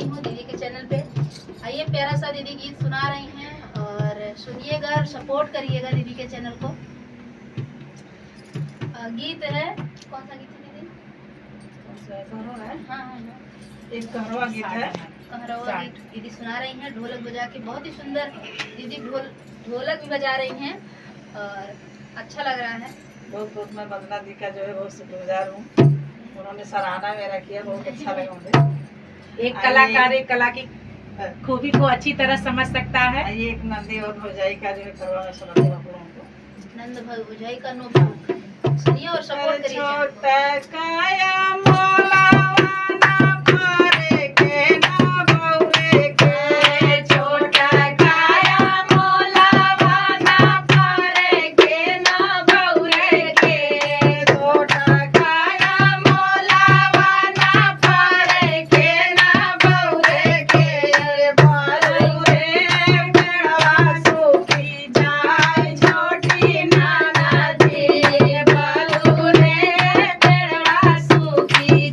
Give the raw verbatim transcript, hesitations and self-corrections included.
हूँ दीदी के चैनल पे। आइए, प्यारा सा दीदी गीत सुना रही हैं और सुनिएगा और सपोर्ट करिएगा दीदी के चैनल को। अ, गीत है, कौन सा गीत है दीदी? कौन सा है? कहरवा है? हाँ, हाँ, हाँ। एक कहरवा गीत है। कहरवा गीत दीदी सुना रही हैं ढोलक बजा के, बहुत ही सुंदर। दीदी ढोल, ढोलक भी बजा रही हैं और अच्छा लग रहा है। बहुत बहुत मैं वंदना दी का जो है बहुत शुक्रगुजार हूँ, उन्होंने सराहना मेरा किया, बहुत अच्छा लगा मुझे। एक आइए। कलाकार एक कला की हाँ। खूबी को अच्छी तरह समझ सकता है। आइए, एक नंदी और भौजाई का जो है करवा में सुनाते हैं आप लोगों को। नंद भौजाई का नोक सुनिए और सपोर्ट करिए। छोटा काया मोलावा ना फरे के ना बौरे के। छोटा काया मोलावा ना फरे के ना बौरे के। छोटा काया मोलावा ना फरे के ना बौरे के। अरे बालू रे पेड़वा सूखी जाए छोटी नाना जी, बालू रे पेड़वा सूखी